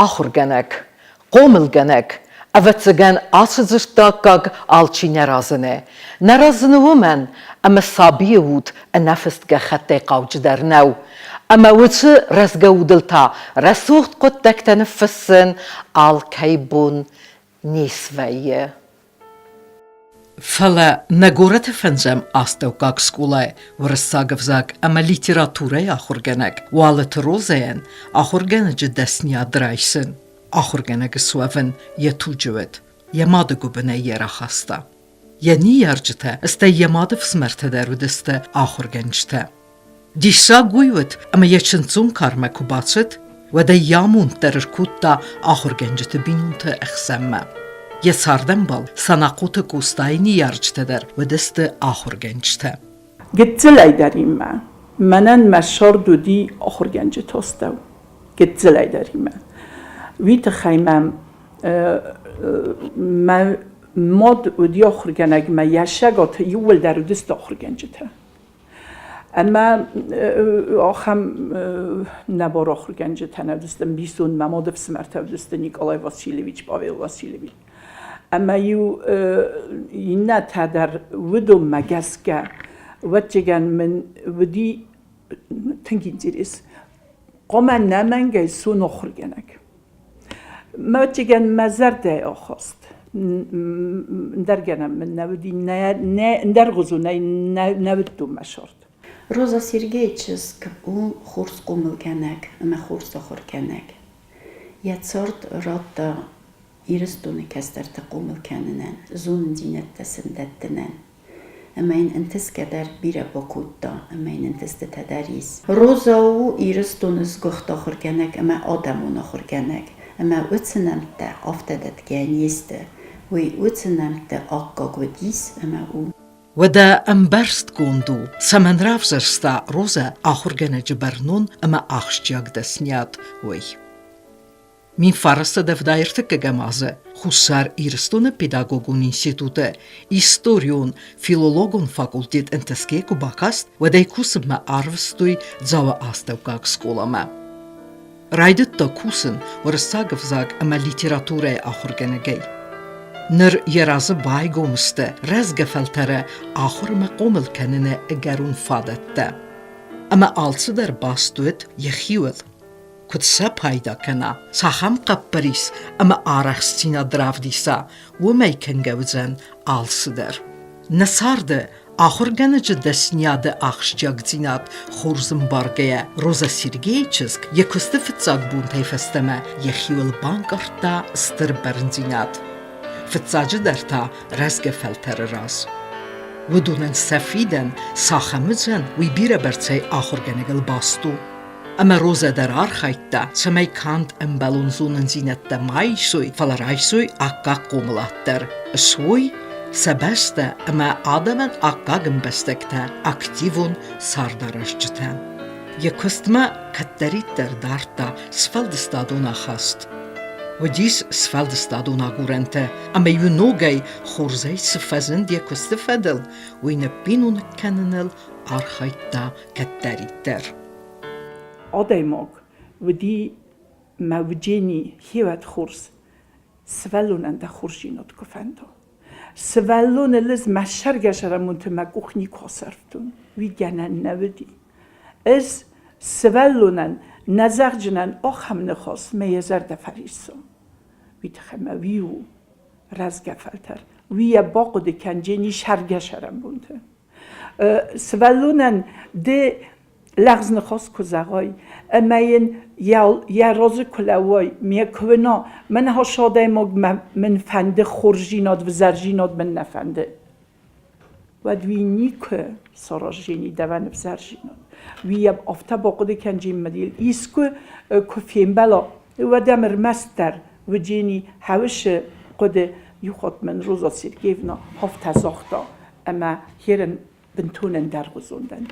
Ахуыргӕнӕг, хъомылгӕнӕг, ӕвӕццӕгӕн, ацы дзырдты аккаг алчи нӕ разыны. Нӕ разыны уымӕн, ӕмӕ сабийы уд ӕнӕфыст гӕххӕттӕй хъауджыдӕр нӕу. Ӕмӕ уыцы рӕзгӕ удыл та рӕсугъд хъуыддӕгтӕ ныффыссын алкӕй бон не свӕййы. Фӕлӕ нӕ горӕты фӕндзӕм астӕуккаг скъолайы уырыссаг ӕвзаг ӕмӕ литературӕйы ахуыргӕнӕг Уалыты Розӕйӕн ахуыргӕнӕджы дӕсниад райсын, ахуыргӕнӕг суӕвын йӕ туджы уыд, йӕ мады гуыбынӕй йӕ рахаста. Йӕ ныййарджытӕ, стӕй йӕ мады фсымӕртӕ дӕр уыдысты ахуыргӕнджытӕ. Диссаг уый уыд, ӕмӕ йӕ чындздзон кармӕ куы бацыд, уӕд ӕй йӕ амонд дӕр ӕркодта ахуыргӕнджыты бинонты ӕхсӕнмӕ. Йӕ цардӕмбал Санахъоты Къостайы ныййарджытӕ дӕр уыдысты ахуыргӕнджытӕ. Гыццылӕй дӕр имӕ мӕнӕн мӕ сӕрд уыди ахуыргӕнджыты астӕу. Гыццылӕй дӕр имӕ. Уый тыххӕй мӕм мӕ мад уыди ахуыргӕнӕг, мӕ йӕ сӕгаты иууылдӕр уыдысты ахуыргӕнджытӕ. Ӕмӕ ахӕм нӕбар ахуыргӕнджытӕ нӕ уыдысты ӕмбисонд мӕ мады фсымӕртӕ уыдысты Николай Васильевич, Павел Васильевич. Ӕмӕ-иу иннӕтӕ дӕр уыдонмӕ гӕсгӕ, ӕвӕццӕгӕн мын уыди тынг интерес. Хъуамӕ нӕмӕнгӕй суон ахуыргӕнӕг. Ӕвӕццӕгӕн мӕ зӕрдӕйы ахаст ӕндӕр гӕнӕн мын нӕ уыди, ӕндӕргъуызонӕй нӕ уыдтон мӕ сӕрд. Роза Сергейы чызг у хорз хъомылгӕнӕг ӕмӕ хорз ахуыргӕнӕг. Йӕ цард радта Ирыстоны кӕстӕрты хъомыл кӕнынӕн, зонындзинӕдтӕ сын дӕттынӕн. Ӕмӕ йын ӕнтысгӕ дӕр бирӕ бакодта, ӕмӕ йын ӕнтыстытӕ дӕр ис. Роза у Ирыстоны сгуыхт ахуыргӕнӕг ӕмӕ адӕмон ахуыргӕнӕг, ӕмӕ уыцы нӕмттӕ афтӕ дӕтгӕ не сты. Уый уыцы нӕмтты аккаг уыдис ӕмӕ у. Уӕдӕ ӕмбӕрстгонд у, цӕмӕн равзӕрста Розӕ ахуыргӕнӕджы бӕрнон ӕмӕ ахсджиаг дӕсниад, уый. 1973 азы Хуссар Ирыстоны педагогон институты историон-филологон факультет ӕнтысгӕ куы бакаст, уӕд ӕй кусынмӕ арвыстой Дзауы астӕуккаг скъоламӕ. Райдыдта кусын уырыссаг ӕвзаг ӕмӕ литературӕйы ахуыргӕнӕгӕй. Ныр йӕ разы байгом сты рӕзгӕ фӕлтӕры ахуырмӕ хъомыл кӕныны ӕгӕрон фадӕттӕ. Ӕмӕ алцыдӕр баст уыд йӕхиуыл. Куыд сӕ пайда кӕна, цахӕм хъӕппӕрис ӕмӕ арӕхстдзинад равдиса, уымӕй кӕнгӕ уыдзӕн алцыдӕр. Нӕ царды ахуыргӕнӕджы дӕсниады ахсджиагдзинад хорз ӕмбаргӕйӕ, Роза Сергейы чызг йӕ куысты фыццаг бонтӕй фӕстӕмӕ йӕхиуыл банкъардта стыр бӕрндзинад. Фыццаджыдӕр та рӕзгӕ фӕлтӕры раз. Уыдонӕн сӕ фидӕн цахӕм уыдзӕн, уый бирӕбӕрцӕй ахуыргӕнӕгыл баст у. Ӕмӕ Розӕ дӕр архайдта, цӕмӕй канд ӕмбӕлон зонындзинӕдтӕ ма исой, фӕлӕ райсой аккаг хъомылад дӕр, суой сӕ бӕстӕ ӕмӕ адӕмӕн аккаг ӕмбӕстӕгтӕ, активон цардаразджытӕ. Йӕ куыстмӕ кӕддӕриддӕр дардта сфӕлдыстадон ахаст. Уыдис сфӕлдыстадон агурӕнтӕ, ӕмӕ-иу ногӕй хорзӕй цы фӕзынд йӕ куысты фӕдыл, уый ныббиноныг кӕныныл архайдта кӕддӕриддӕр. Адӕймаг уыди мӕ уджени хевӕд хорз, сывӕллонӕн дӕ хорздзинад куы фӕнда. Сывӕллоны лыз мӕ сӕргӕсӕрӕмонты мӕ къух никуы асӕрфтон, уый гӕнӕн нӕ уыди. Ӕз сывӕллонӕн нӕ зӕгъджынӕн ахӕм ныхас мӕ йӕ зӕрдӕ фӕрисса. Уый тыххӕй мӕ уый у рӕзгӕ фӕлтӕр. Уый йӕ бахъуыды кӕнджени сӕргӕсӕрӕмбонты. Сывӕллонӕн ды лӕгъз ныхас куы зӕгъай ӕмӕ йын йӕ разы куы лӕууай, ме куы уына, мӕн хӕс адӕймаг мын фӕнды хорздзинад, взӕрдзинад мын нӕ фӕнды, уӕд уый никуы сараздзӕни дӕуӕн ӕвзӕрдзинад. Уый йӕм афтӕ бахъуыды кӕнджын мадил, искуы куы фембӕла, уӕд ӕм ӕрмӕстдӕр уыджени хӕуысы хъуыды, иу хатт мын Роза Сергеевна афтӕ загъта, ӕмӕ херын бынтон ӕндӕргъуызон дӕн.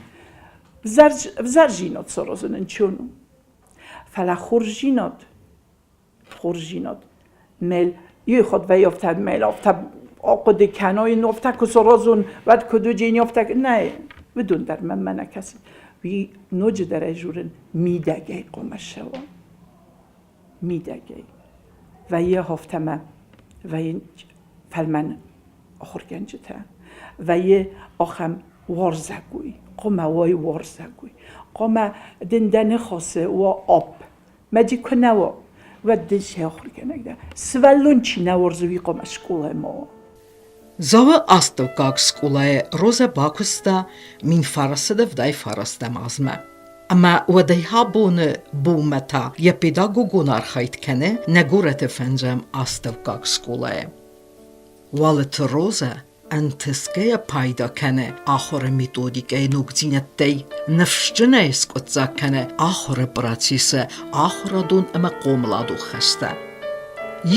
Взӕрдзинад саразын ӕнцон у, фӕлӕ хорздзинад, хорздзинад мел иу хатт вӕййы афтӕ, мел афтӕ ахъуыды кӕной, афтӕ куы саразон, уӕд куыд уыджени афтӕ, нӕ, уыдон дӕр мӕнмӕ нӕ кӕсынц. Уый ноджыдӕр ӕй дзурын мидӕгӕй хъуамӕ ссӕуа. мидӕгӕй. Вӕййы афтӕмӕ, вӕййы фӕлмӕн ахуыргӕнджытӕ, вӕййы ахӕм уарзӕгой, хъуамӕ уой уарзӕгой, хъуамӕ дын дӕ ныхасы уа апп. Мӕди куы нӕ уа, уӕд дын сӕ ахуыргӕнӕг дӕ. Сывӕллон чи нӕ уарзы, уый хъуамӕ скъолайы ма уа. Дзауы астӕуккаг скъолайы Розӕ бакуыста 1979 азмӕ. Ӕмӕ уӕдӕй абоны бонмӕ та йӕ педагогон архайд кӕны нӕ горӕты фӕндзӕм астӕуккаг скъолайы. Уалыты Розӕ ӕнтысгӕйӕ пайда кӕны ахуыры методикӕйы ногдзинӕдтӕй, ныфсджынӕй скъуыддзаг кӕны ахуыры процессы ахуырадон ӕмӕ хъомыладон хӕстӕ.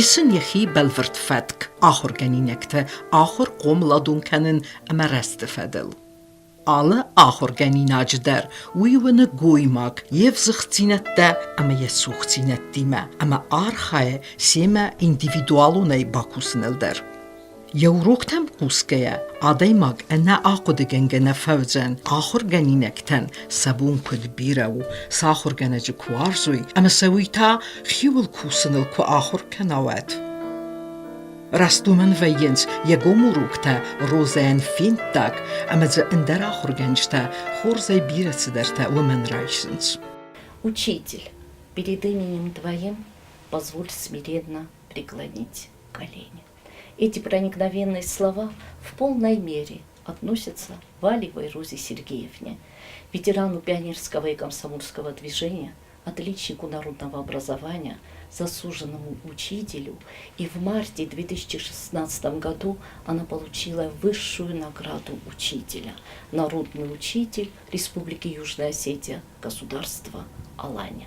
Ис ын йӕхи бӕлвырд фӕтк ахуыргӕнинӕгты ахуыр хъомыладон кӕнын ӕмӕ рӕзты фӕдыл. Алы ахуыргӕнинаджы дӕр уый уыны гоймаг йе взыгъддзинӕдтӕ ӕмӕ йӕ цухдзинӕдтимӕ ӕмӕ архайы семӕ индивидуалонӕй бакусыныл дӕр. Йӕ уроктӕм хъусгӕйӕ, адӕймаг ӕнӕ ахъуыдыгӕнгӕ нӕ фӕуыдзӕн, ахуыргӕнинӕгтӕн сӕ бон куыд бирӕ у, сӕ ахуыргӕнӕджы куы уарзой ӕмӕ сӕ уый та хиуыл кусыныл куы ахуыр кӕна, уӕд. Раст уымӕн вӕййынц йӕ гом уроктӕ Розӕйӕн фенддаг ӕмӕ дзы ӕндӕр ахуыргӕнджытӕ хорзӕй бирӕ цыдӕртӕ уымӕн райсынц. Учитель, перед именем твоим позволь смиренно преклонить колени. Эти проникновенные слова в полной мере относятся Валевой Розе Сергеевне, ветерану пионерского и комсомольского движения, отличнику народного образования, заслуженному учителю. И в марте 2016 году она получила высшую награду учителя – народный учитель Республики Южная Осетия, государства Алания.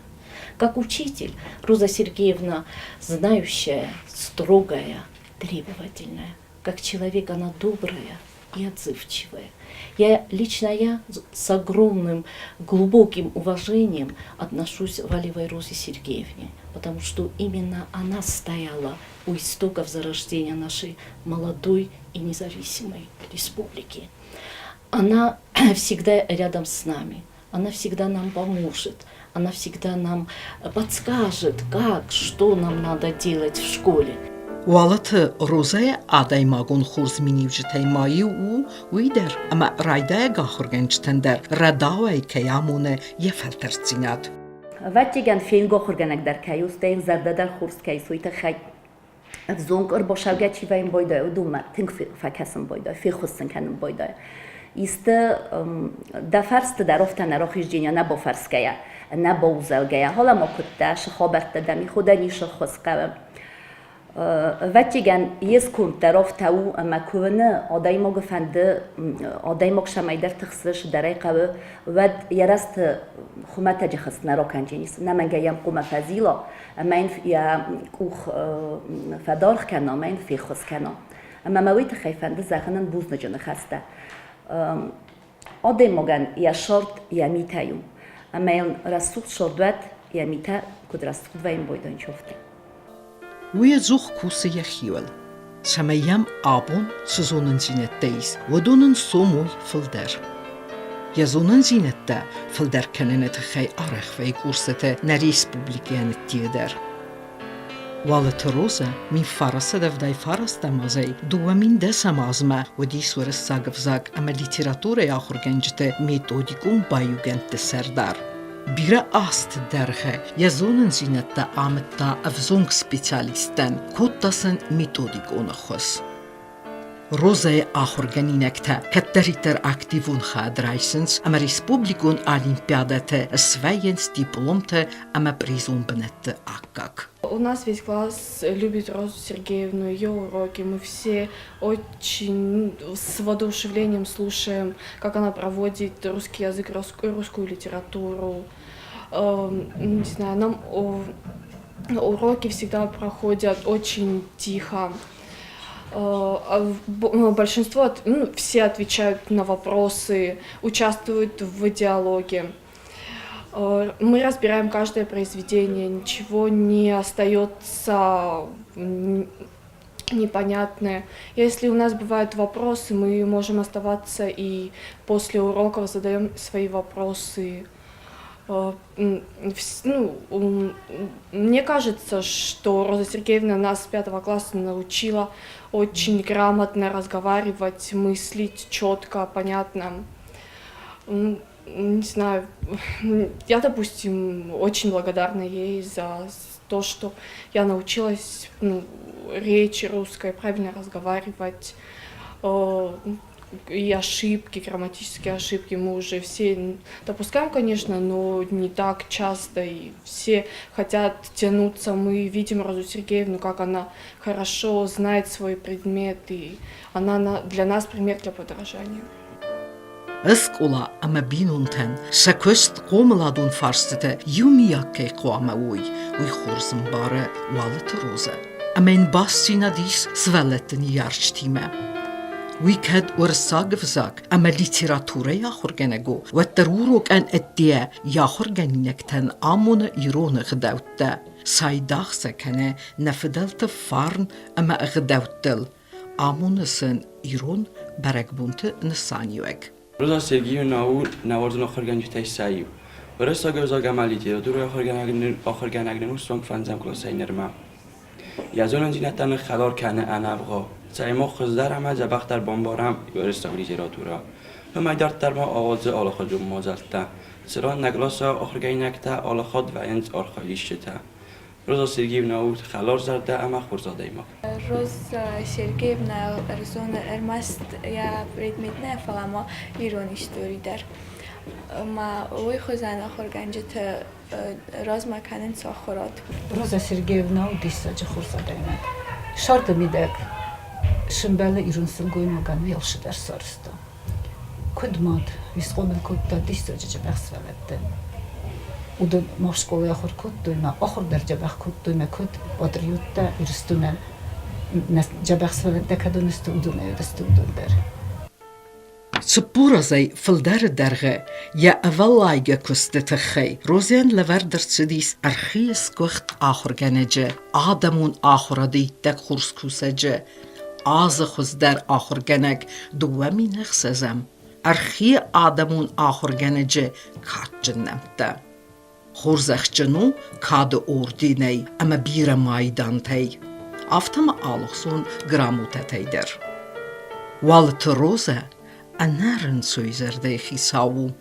Как учитель Роза Сергеевна знающая, строгая, требовательная. Как человек она добрая и отзывчивая. Я, лично я с огромным глубоким уважением отношусь к Валевой Розе Сергеевне, потому что именно она стояла у истоков зарождения нашей молодой и независимой республики. Она всегда рядом с нами, она всегда нам поможет, она всегда нам подскажет, как, что нам надо делать в школе. Уалыты Розӕ адӕймагон хорз миниуджытӕй ма иу у уый дӕр, ӕмӕ райдайӕг ахуыргӕнджытӕн дӕр рӕдауӕй кӕй амоны йӕ фӕлтӕрддзинад. Ӕвӕццӕгӕн, фенгӕ ахуыргӕнӕг дӕр кӕй у, стӕй йын зӕрдӕ дӕр хорз кӕй ис, уый тыххӕй ӕвзонг ӕрбасаугӕ чи вӕййын байдайы, уыдонмӕ тынг фӕкӕсын байдайы, феххуыс сын кӕнын байдайы. Исты дӕ фӕрсты дӕр афтӕ нӕ рахиздзынӕ нӕ бафӕрсгӕйӕ, нӕ баузӕлгӕйӕ, фӕлӕ ма куыдтӕ, цы хабӕрттӕ дӕм и, ходӕн ис ӕххуыс хъӕуы. Ӕвӕццӕгӕн, йе сконд дӕр афтӕ у, ӕмӕ куы уыны, адӕймагы фӕнды, адӕймаг цӕмӕйдӕр тыхсы, цыдӕр ӕй хъӕуы, уӕд йӕ рӕзты хуымӕтӕджы хӕст нӕ ракӕндзӕнис. Ӕнӕмӕнгӕй йӕм хъуамӕ фӕзила ӕмӕ йын йӕ къух фӕдаргъ кӕна ӕмӕ йын феххуыс кӕна. Ӕмӕ мӕ уый тыххӕй фӕнды зӕгъын ын бузныджы ныхӕстӕ. Адӕймагӕн йӕ сӕрд йӕ митӕй у, ӕмӕ йын рӕсугъд сӕрдуат йӕ митӕ куыд рӕсугъд вӕййын байдайынц, афтӕ. Уый ӕдзух кусы йӕхиуыл, цӕмӕй йӕм абон цы зонындзинӕдтӕ ис, уыдон ын сом уой фылдӕр. Йӕ зонындзинӕдтӕ фылдӕр кӕныны тыххӕй арӕх вӕййы курсыты нӕ республикӕйӕн ӕдде дӕр. Уалыты Розӕ 1979 азӕй 2010 азмӕ уыдис уырыссаг ӕвзаг ӕмӕ литературӕйы ахуыргӕнджыты методикон баиугӕндты сӕрдар. Бирӕ азты дӕргъы йӕ зонындзинӕдтӕ амыдта ӕвзонг специалисттӕн, кодта сын методикон ӕххуыс. Розӕйы ахуыргӕнинӕгтӕ кӕддӕриддӕр активон хайад райсынц ӕмӕ республикон олимпиадӕты свӕййынц дипломтӕ ӕмӕ призон бынӕтты аккаг. У нас весь класс любит Розу Сергеевну, ее уроки. Мы все очень с воодушевлением слушаем, как она проводит русский язык, русскую литературу. Не знаю, нам уроки всегда проходят очень тихо. Большинство, ну, все отвечают на вопросы, участвуют в диалоге. Мы разбираем каждое произведение, ничего не остается непонятное. Если у нас бывают вопросы, мы можем оставаться и после уроков задаем свои вопросы. Ну, мне кажется, что Роза Сергеевна нас с пятого класса научила очень грамотно разговаривать, мыслить четко, понятно. Ну, не знаю, я, допустим, очень благодарна ей за то, что я научилась, ну, речи русской, правильно разговаривать, и ошибки, грамматические ошибки мы уже все допускаем, конечно, но не так часто, и все хотят тянуться. Мы видим Розу Сергеевну, как она хорошо знает свой предмет, и она для нас пример для подражания. Скъола ӕмӕ бинонтӕн сӕ куыст хъомыладон фарстытӕ иумиаг кӕй хъуамӕ уой, уый хорз ӕмбары Уалыты Розӕ. Ӕмӕ йын бастдзинад ис сывӕллӕтты ныййарджытимӕ. Уый кӕд уырыссаг ӕвзаг ӕмӕ литературӕйы ахуыргӕнӕг у, уӕддӕр урокӕн ӕддейӕ йӕ ахуыргӕнинӕгтӕн амоны ирон ӕгъдӕуттӕ, цайдагъ сӕ кӕны нӕ фыдӕлты фарн ӕмӕ ӕгъдӕуттыл, амоны сын ирон бӕрӕгбонты нысаниуӕг. Роза Сергеевна у нӕ уарзон ахуыргӕнджытӕй сӕ иу. Уырыссаг ӕвзаг ӕмӕ литературӕйы ахуыргӕнӕг нын у суанг фӕндзӕм къласӕй нырмӕ. Йӕ зонындзинӕдтӕ ныххӕлар кӕны ӕнӕвгъау, цӕимӕ хуыздӕр ӕмӕ дзӕбӕхдӕр бамбарӕм уырыссаг литературӕ. Уымӕй дарддӕр ма ауадзы алыхуызон мадзӕлттӕ, цыран нӕ къласы ахуыргӕнинӕгтӕ алыхатт вӕййынц архайдисджытӕ. Роза Сергеевна у хӕларзӕрдӕ ӕмӕ хорз адӕймаг. Роза Сергеевна ӕрзоны ӕрмӕст йӕ предмет нӕ, фӕлӕ ма ирон истори дӕр. Ма уый хуызӕн ахуыргӕнджыты размӕ кӕнынц ахуырад. Роза Сергеевна у диссаджы хорз адӕймаг. Сӕрды мидӕг сымбӕлы ирон сылгоймагӕн уӕлсыдӕр сарӕзта. Куыд мад схъомыл кодта диссаджы дзӕбӕх сывӕллӕтты. Уыдон ма скъолайы ахуыр кодтой, ма ахуыр дӕр дзӕбӕх кодтой, мӕ куыд патриоттӕ Ирыстонӕн нӕ дзӕбӕх сывӕллӕттӕ кӕдон сты, уыдонӕй уыдысты уыдон дӕр. 40 азӕй фылдӕры дӕргъы йӕ ӕвӕллайгӕ куысты тыххӕй Розӕн лӕвӕрд ӕрцыдис РХИ-йы сгуыхт ахуыргӕнӕджы, адӕмон ахуырады иттӕг хорз кусӕджы, азы хуыздӕр ахуыргӕнӕг 2006-ӕм РХИ-йы адӕмон ахуыргӕнӕджы кадджын нӕмттӕ. Хорзӕхджын у Кады орденӕй ӕмӕ бирӕ майдантӕй, афтӕ ма алыхуызон грамотӕтӕй дӕр. Уалыты Розӕ ӕнӕрынцой зӕрдӕйы хицау у.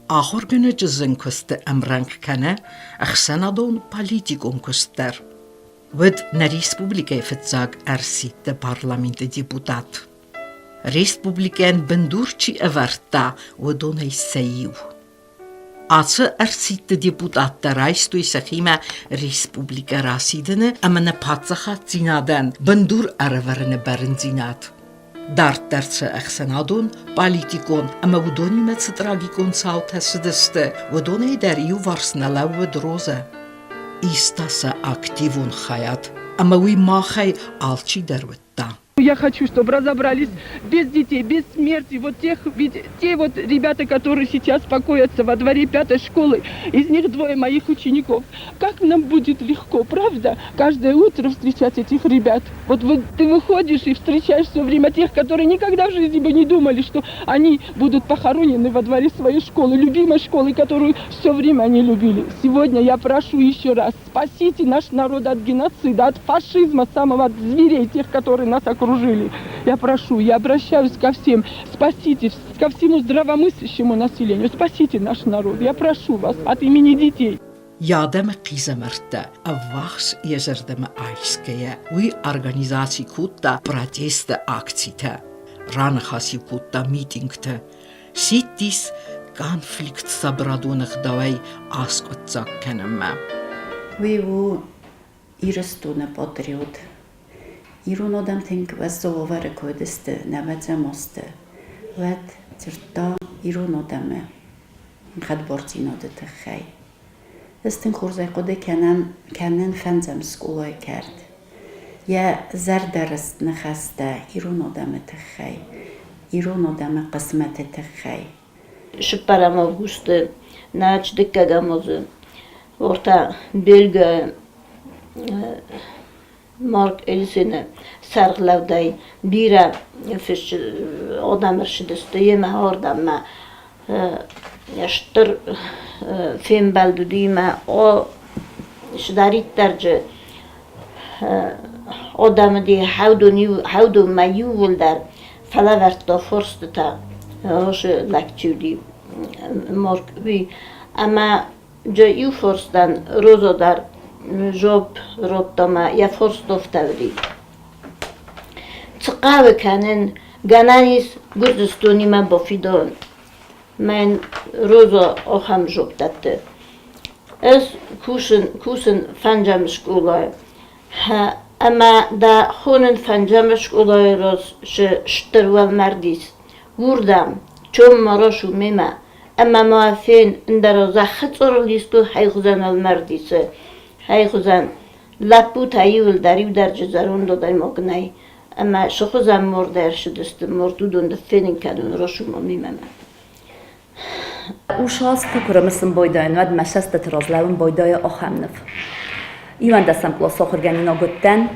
Ахуыргӕнӕджы зын куысты ӕмрӕнхъ кӕны ӕхсӕнадон-политикон куыст дӕр. Уыд нӕ республикӕйы фыццаг ӕрсидты парламенты депутат. Республикӕйӕн бындур чи ӕвӕрдта, уыдонӕй сӕ иу. Ацы ӕрсидты депутаттӕ райстой сӕхимӕ республикӕ расидыны ӕмӕ нӕ паддзахаддзинадӕн бындур ӕрӕвӕрыны бӕрндзинад. Дарддӕр цы ӕхсӕнадон, политикон ӕмӕ уыдонимӕ цы трагикон цаутӕ цыдысты, уыдонӕй дӕр иуварс нӕ лӕууыд Розӕ. Иста сӕ активон хайад, ӕмӕ уый махӕй алчидӕр уыдта. Я хочу, чтобы разобрались без детей, без смерти. Вот тех, ведь те вот ребята, которые сейчас покоятся во дворе пятой школы, из них двое моих учеников. Как нам будет легко, правда, каждое утро встречать этих ребят? Вот вы, ты выходишь и встречаешь все время тех, которые никогда в жизни бы не думали, что они будут похоронены во дворе своей школы, любимой школы, которую все время они любили. Сегодня я прошу еще раз, спасите наш народ от геноцида, от фашизма, самого от зверей, тех, которые нас окружили. Я прошу, я обращаюсь ко всем, спасите, ко всему здравомыслящему населению, спасите наш народ. Я прошу вас от имени детей. Йӕ адӕмы хъизӕмӕрттӕ ӕввахс йӕ зӕрдӕмӕ айсгӕйӕ, уый организаци кодта протесты акцитӕ, раныхас-иу кодта митингты, сидтис конфликт сабырадон ӕгъдауӕй аскъуыддзаг кӕнынмӕ. Уый у Ирыстоны патриот. Ирон адӕм тынг уӕззау уавӕры куы уыдысты нӕвӕдзӕм азты, уӕд дзырдта ирон адӕмы хӕдбардзинады тыххӕй. Ӕз тынг хорзӕй хъуыды кӕнӕм кӕнын фӕндзӕм скъолайы кӕрт. Йӕ зӕрдӕрыст ныхӕстӕ ирон адӕмы тыххӕй, ирон адӕмы хъысмӕты тыххӕй. Цыппӕрӕм августы нӕ дыккӕгӕм азы уӕртӕ Бельгийы Марк Эльзины сӕргълӕудӕй бирӕ адӕм ӕрцыдысты йемӕ ардӕммӕ. Стыр фембӕлд уыди мӕ цыдӕриддӕр дзы адӕм уыди, хӕудонмӕ иууылдӕр фӕлӕвӕрдта форстытӕ, уыцы лӕг чи уыди, Марк, уый. Ӕмӕ дзы иу форстӕн Роза дӕр жопп радта мӕ йӕ форст афтӕ уыди. Цы хъӕуы кӕнын, гӕнӕн ис Гуырдзыстонимӕ бафидауын. Мӕн Роза ахӕм жопп дӕтты. Ӕз кусын, кусын фӕндзӕм скъолайы. Ӕмӕ дӕ хонын фӕндзӕм скъолайы раз цы стыр уӕлмӕрд ис, уырдӕм. Цом ма рацу мемӕ ӕмӕ ма фен, ӕндӕра зӕххы цъарыл искуы хӕйхуызӕн уӕлмӕрд ис, хӕйхуызӕн. Лӕппутӕ иуылдӕр иударджы зӕронд адӕймаг нӕй, ӕмӕ сыхуызӕн мордӕй ӕрцыдысты, морд уыдон дӕр фенын кӕнон рацу-ма мемӕ. Ушасты куы рымысын байдайын, уӕд мӕ цӕстыты раз лӕууын байдайы ахӕм ныв. Иуӕндӕсӕм къласы ахуыргӕнинаг уыдтӕн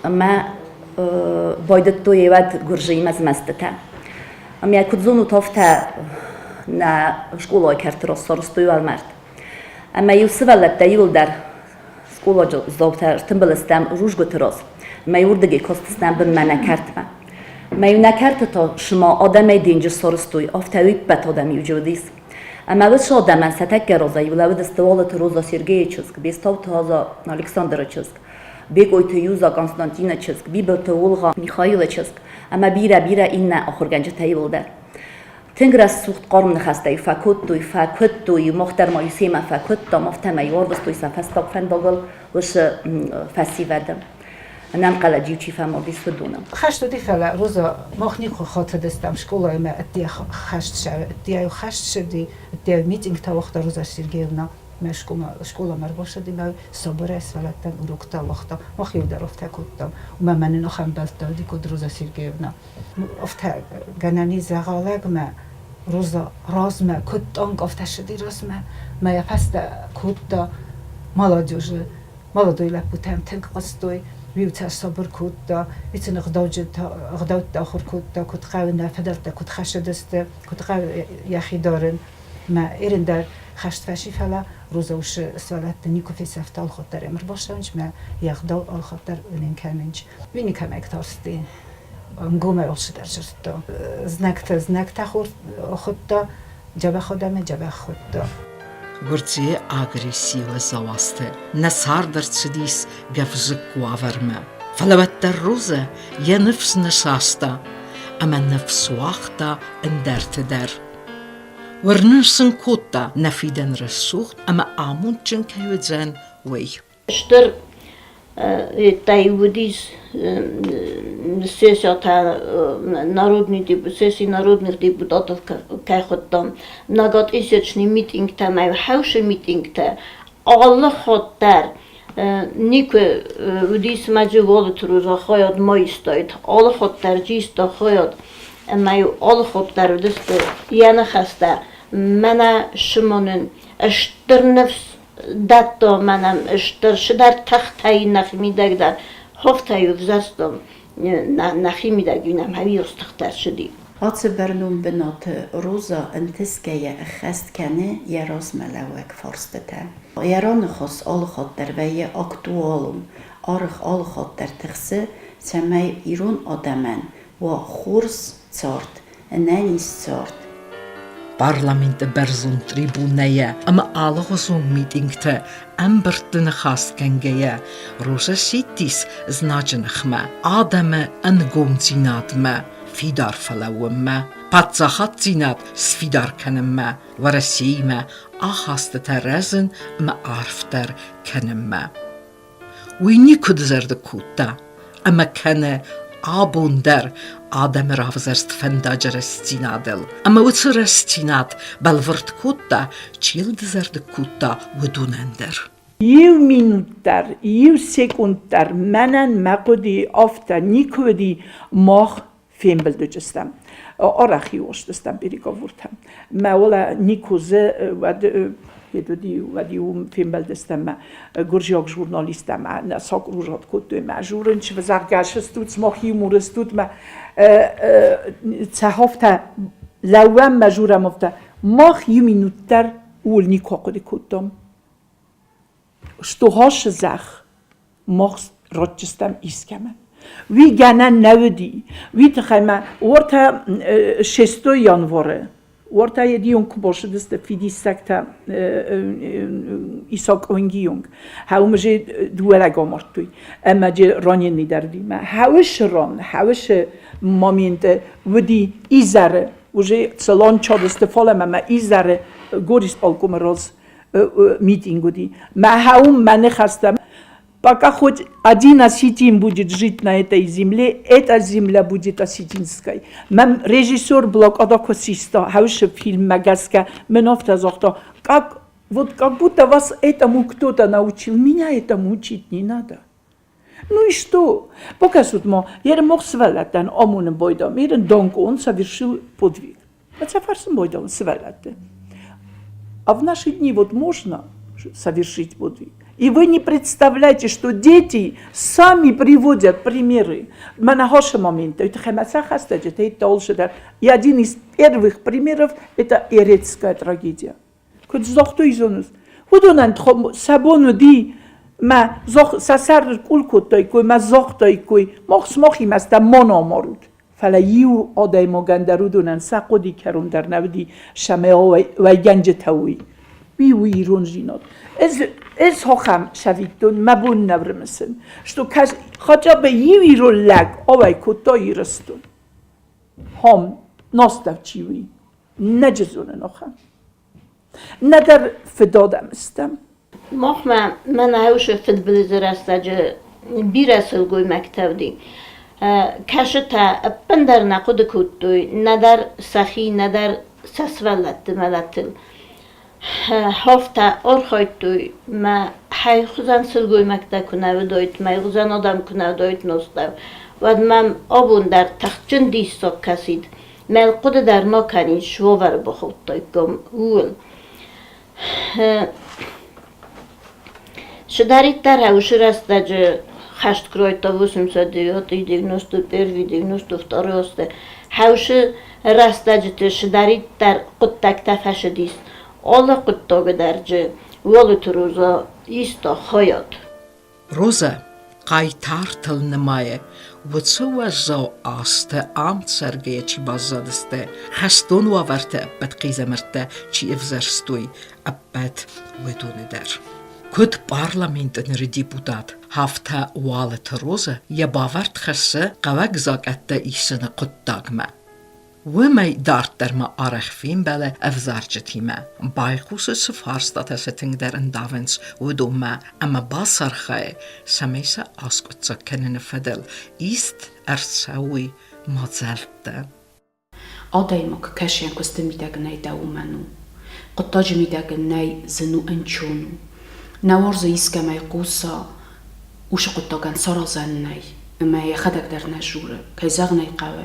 ӕмӕ байдыдтой уӕд гуырдзыимӕ змӕстытӕ. Ӕмӕ куыд зонут, афтӕ нӕ скъолайы кӕрты раз сарӕзтой уӕлмӕрд. Ӕмӕ-иу сывӕллӕттӕ иуылдӕр скъоладзаутӕ ӕртымбыл стӕм рудзгуыты раз. Ӕмӕ-иу уырдыгӕй кастыстӕм бынмӕ нӕ кӕртмӕ. Ӕмӕ-иу нӕ кӕрты та цыма адӕмӕй денджыз сарӕзтой, афтӕ уый ӕппӕт адӕм-иу уыдис. Ӕмӕ уыцы адӕмӕн сӕ тӕккӕ разӕй лӕууыдысты Уалыты Роза Сергейы чызг, Бестауты Аза Александры чызг, Бекъойты Юза Константины чызг, Бибылты Олгъа Михаилы чызг ӕмӕ бирӕ-бирӕ иннӕ ахуыргӕнджытӕ иуылдӕр. Тынг рӕсугъд хъарм ныхӕстӕ-иу фӕкодтой, фӕкуыдтой, мах дӕр ма-иу семӕ фӕкуыдтам, афтӕмӕй-иу арвыстой сӕ фӕстаг фӕндагыл уыцы фӕсивӕды. Ӕнӕнхъӕлӕджы-иу чи фӕмардис, уыдоны. Хӕст уыди, фӕлӕ Роза, мах никуы хатыдыстӕм скъолаимӕ ӕдде хӕст сӕ, ӕддейӕ хӕст ссыди, ӕдде митингтӕ уагъта Роза Сергеевна. Мӕ скъоламӕ ӕрбацыди мӕ сабырӕй сывӕллӕттӕн уроктӕ уагъта. Мах иу дӕр афтӕ кодтам. Уымӕ мӕнӕн ахӕм ӕмбӕлттӕ уыди, куыд Роза Сергеевна. Афтӕ гӕнӕн и дзӕгъӕлӕгмӕ Роза размӕ куыд тъанг, афтӕ ссыди размӕ. Мӕ йӕ фӕстӕ кодта молодежы молодой лӕппутӕм тынг хъуыстой. Уиутӕ сабыр кодта, уый ӕгъдӕуттӕ ахуыр кодта, куыд хъӕуы нӕ фыдӕлтӕ куыд хӕссыдысты, куыд хъӕуы йӕхи дарын. Мӕ Эрин дӕр хӕст фӕци, фӕлӕ Роза усы сывӕллӕтты никуы фесӕфта алхатт дӕр ӕм ӕрбацӕуынц мӕ йе гъдау алхатт дӕр уынын кӕнынц. Уый никӕмӕй тарсти. Ӕнгомӕй алцыдӕр дзырдта. Знӕгтӕ знӕгтӕ хуыдта, дзӕбӕх адӕмы дзӕбӕх хуыдта. Гуырдзыйы агресси уӕззау азты нӕ цард ӕрцыдис гӕвзыкк уавӕрмӕ. Фӕлӕ уӕддӕр Розӕ йӕ ныфс нӕ саста ӕмӕ ныфс уагъта ӕндӕрты дӕр. Уырнын сын кодта, нӕ фидӕн рӕсугъд ӕмӕ амондджын кӕй уыдзӕн, уый. Стыр еттӕй уыдис сессиятӕ народный сесси народных депутатов кӕй хуыдтам, многотысячный митингтӕ ӕмӕ хӕусы митингтӕ алы хатт дӕр никуы уыдис мӕ Джиголыты Роза хайад ма истаид. Алы хатт дӕр иста хайад ӕмӕ-иу алы хатт дӕр уыдысты йӕ ныхӕстӕ мӕнӕ Сымонӕн стыр ныфс дӕтта мӕнӕн стыр цыдӕр тыхтӕй нӕхимидӕг дӕр хофтӕй ӕвзӕрстон нӕхимидӕг нӕм ӕвирхъ тыхтӕ ссыди. Ацы бӕрнон бынаты Роза ӕнтысгӕйӕ ӕххӕст кӕны йӕ размӕлӕууӕг фарстытӕ. Йӕ раныхас алыхатт дӕр вӕййы актуалон, арӕх алыхатт дӕр тыхсы, цӕмӕй ирон адӕмӕн уа хорз цард, ӕнӕниз цард. Парламенты бӕрзонд трибунӕйӕ ӕмӕ алыгъуызон митингтӕ ӕмбырдты ныхасгӕнгӕйӕ Роза сидтис знаджы ныхмӕ адӕмы ӕнгомдзинадмӕ фидар фӕлӕууынмӕ, паддзахаддзинад сфидар кӕнынмӕ, Уӕрӕсеимӕ ахастытӕ рӕзын ӕмӕ арфдӕр кӕнынмӕ. Уый никуы дызӕрдыг кодта ӕмӕ кӕны абон дӕр адӕмы равзӕрст фӕндаджы рӕстдзинадыл. Ӕмӕ уыцы рӕстдзинад бӕлвырд кодта, чи йыл дызӕрдыг кодта, уыдонӕн дӕр. Иу минут дӕр, иу секунд дӕр мӕнӕн мӕ хъуыди афтӕ никуы уыди, мах фембылдыджыстӕм. Арӕх иуыстыстӕм переговортӕм. Мӕ уӕлӕ Никозы уӕд уыди, уӕд-иу фембӕлдыстӕм мӕ гуырдзиаг журналисттӕ мӕ нӕ сакружат кодтой мӕ журын, зӕгъгӕ, сыстут, смах иу стут мӕ цӕхофтӕ лӕууӕм мӕ журӕм афтӕ. Мах иу минут дӕр ууыл никуы ахъуыды кодтам. Что хасы зӕхх мах ратджыстӕм искӕмӕн. Уый гӕнӕн нӕ уыди. Уый тыххӕй ма уӕртӕ шестой январы уӕртӕ едион куы бацыдысты фидиссӕгтӕ Исак Онгийонг. Хӕуымыже дыууӕ лӕг амардтой ӕмӕ же раненый дӕр уыди. Хӕуысы ран, хӕуысы моменты уыди изӕры уже целончадысты фалӕмӕ мӕ изӕры горисполкомы раз митинг уыди. Мӕ хӕуым мӕ ныхӕстӕ Пока хоть один осетин будет жить на этой земле, эта земля будет осетинской. Мӕм режиссер блокада куы систа, хӕусы фильммӕ гӕсгӕ, мын афтӕ загъта, как, вот как будто вас этому кто-то научил, меня этому учить не надо. Ну и что? Покажут ма, ерын мох сывӕллӕттӕн амонын байдам, ерын Донко, он совершил подвиг. Хотя фарсын байдам сывӕллӕтты. А в наши дни вот можно совершить подвиг? И вы не представляете, что дети сами приводят примеры. Мӕнӕ момент, это И один из первых примеров – это Эрецкая трагедия. Куыд загътой зоныс? Уыдонӕн сӕ бон уыди, мӕ сӕ сӕр къул кодтаиккой, мӕ загътаиккой, мах сымахимӕ стӕм ма нӕ амарут. Фӕлӕ иу адӕймагӕн дӕр уыдонӕн сӕ хъуыды кӕрон дӕр нӕ уыди, сӕмӕ уӕйгӕнджытӕ уый. Уый у ирондзинад. Ӕз, ӕз ахӕм цӕвиттон мӕ бон нӕ рымысын, что хотя бы иу ирон лӕг ауӕй кодта Ирыстон. Хом, настав чи уый. Нӕ зонын ахӕм. Нӕдӕр фыдадӕм стӕм. Махмӕ мӕнӕ уыцы фыдбылызы рӕстӕджы бирӕ сылгоймӕгтӕ уыди. Кӕсытӕ ӕппындӕр нӕ хъуыды кодтой нӕдӕр сӕхи, нӕдӕр сӕ сывӕллӕтты мӕлӕтыл. Хафтӕ архайдтой, мӕ хӕйхуызӕн сылгоймӕгтӕ куы нӕ уыдаид, мӕйхуызӕн адӕм куы нӕ уыдаид нозтау, уӕд мӕм абон дӕр тыхджын диссаг кӕсид, Мӕ хъуыды дӕр ма кӕнин, суавӕры бахаудтаиккам, ууыл. Цыдӕриддӕр уыцы рӕстӕджы хӕст куы райдыдта 89-й, 91-й, 92-й азты, хӕусы рӕстӕджыты цыдӕриддӕр хъуыддӕгтӕ фӕцыдис, алы хъуыддаджы дӕр дзы Уалыты Роза иста хайад. Розӕ хъайтартыл нымайы, уыцы уӕззау азты ам цӕргӕйӕ чи баззадысты, хӕстон уавӕрты ӕппӕт хъизӕмӕрттӕ чи ӕвзӕрстой, ӕппӕт уыдоны дӕр. Куыд парламенты ныры депутат, афтӕ Уалыты Розӕ йӕ бавӕрд хӕссы хъӕуӕг закъӕттӕ исыны хъуыддагмӕ. Уымӕй дарддӕр ма арӕх фембӕлы ӕвзарджытимӕ, байхъусы цы фарстатӕ сӕ тынгдӕр ӕндавынц, уыдонмӕ ӕмӕ бацархайы, цӕмӕй сӕ аскъуыддзаг кӕныны фӕдыл ист ӕрцӕуой мадзӕлттӕ. Адӕймаг кӕсӕн куысты мидӕг нӕй дӕ уымӕн у. Хъуыддаджы мидӕг ын нӕй зын у ӕнцон у. Нӕ уарзы искӕмӕй хъуса, уыцы хъуыддагӕн саразӕн нӕй, ӕмӕ йӕхӕдӕг дӕр нӕ дзуры, кӕй зӕгъын ӕй хъӕуы,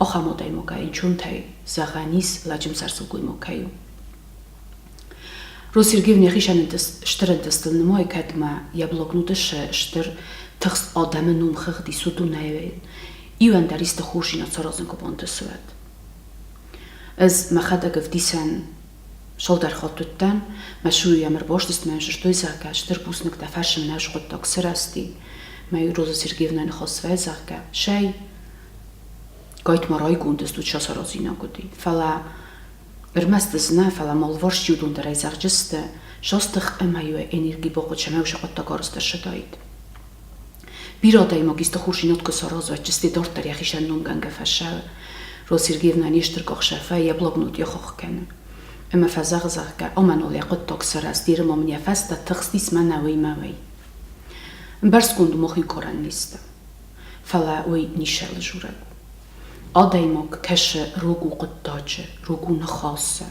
ахӕм адӕймагӕй ӕнцонтӕй зӕгъӕн ис, лӕджымсӕр сылгоймаг кӕй у. Роза Сергеевна йӕхицӕн стыр ӕнтыстыл нымайы, кӕд ма йӕ блокноты стыр тыхст адӕмы номхыгъд ис, уыдонӕй иуӕн дӕр исты хорздзинад саразын куы бантысы, уӕд. Ӕз мӕхӕдӕг ӕвдисӕн цалдӕр хатт уыдтӕн, мӕ суйӕм ӕрбастыст мӕ сыстой, зӕгъгӕ, стыр бузныг дӕ фӕрсын нӕ хъуыддаг сырӕзти. Мӕ Роза Сергеевна ныхас свӕй, зӕгъгӕ, сӕй гайтма райгонд стут сӕ саразинаг уыди. Фӕлӕ ӕрмӕст ӕз нӕ, фӕлӕ ма алыварс чи уыдон дӕр ӕй зӕгъджысты, састых ӕмӕ-иу энерги бахъуыд, цӕмӕй уыцы хъуыддаг арӕзт ӕрцыдаид. Бирӕ адӕймаг исты хорздзинад куы сараза, чысте дарддӕр йӕхицӕн номгӕнгӕ фӕцӕуы. Роза Сергеевна не стыр къахсӕфӕй йӕ блокнот йӕ хох кӕны. Ӕмӕ фӕзӕгъы, зӕгъгӕ, амӕн ыл йӕ хъуыддаг сырӕзт, Иры ма мын йӕ фӕстӕ тыхстис мӕнӕ уый мӕ уый. Ӕмбӕрстгонд у мах иукъорӕн не сты. Фӕлӕ уый ницӕуыл дзурӕг у. Адӕймаг кӕсы рог у хъуыддаджы, рог у ныхасы.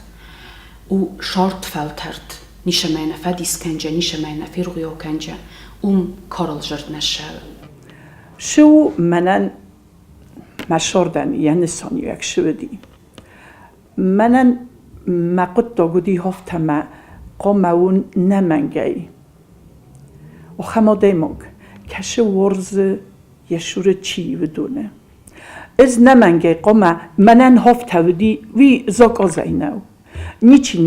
У сард фӕлтӕрд, ницӕмӕй нӕ фӕдис кӕнджа, ницӕмӕй нӕ фергъуыйау кӕнджа, уым Карл зӕрд нӕ ссӕуы. Цы у мӕнӕн мӕ сордӕн йӕ нысаниуӕг цы уыди? Мӕнӕн мӕ хъуыддаг уыди афтӕ мӕ хъуамӕ уон нӕмӕнгӕй. Ахӕм адӕймаг, кӕсы уарзы йӕ цуры чи уыдоны. Ӕз нӕмӕнгӕй хъуамӕ мӕнӕн афтӕ уыди, уый закъазӕй нӕу. Ничи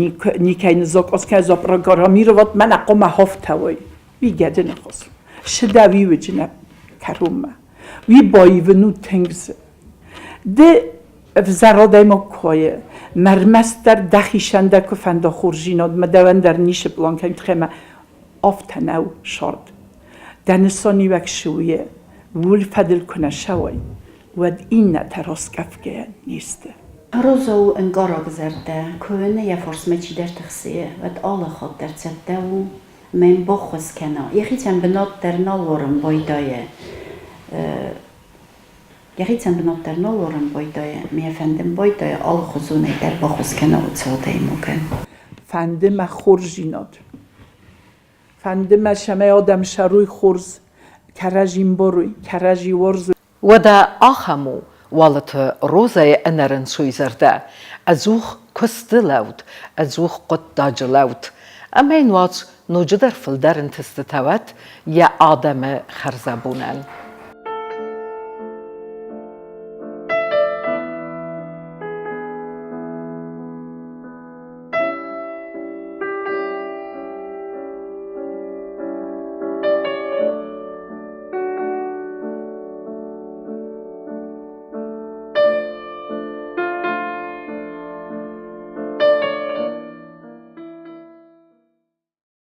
никӕй ныззакъаз кӕны, запрограммировать мӕнӕ хъуамӕ хафтӕуой. Уый гӕды ныхас. Сыдӕ уый уыджынӕ кӕронмӕ. Уый баивын у тынг зын. Ды ӕвзӕр адӕймаг куы мӕ ӕрмӕстдӕр дӕхицӕн дӕ куы фӕнда хорздзинад, мӕ дӕуӕн дӕр ницы пълан кӕнын тыххӕй ӕмӕ афтӕ нӕу сӕрд. Дӕ нысаниуӕг цы у, ууыл фӕдыл куы нӕ цӕуай, уӕд иннӕтӕ раскъӕфгӕйӕ не сты. Роза у ӕнкъараг зӕрдӕ, куы уыны йӕ фарсмӕ чидӕр тыхсы, уӕд алы хатт дӕр цӕттӕ у ӕмӕ йын баххуыс кӕна. Йӕхицӕн бынат дӕр нал уарын байдайы. Йӕхицӕн бынат дӕр нал уарын байдайы, ӕмӕ йӕ фӕндын байдайы алыхуызонӕй дӕр баххуыс кӕна уыцы адӕймагӕн. Фӕнды мӕ хорздзинад. Фӕнды мӕ, цӕмӕй адӕм сӕруй хорз, кӕрӕдзи мбаруй, кӕрӕдзи уарзуй. Уӕдӕ ахӕм у Уалыты Розӕйы ӕнӕрынцой зӕрдӕ, ӕдзух куысты лӕуд, ӕдзух хъуыддаджы лӕуд. Ӕмӕ йын уадз ноджыдӕр фылдӕр ӕнтыстытӕ уӕд йӕ адӕмы хӕрзӕбонӕн.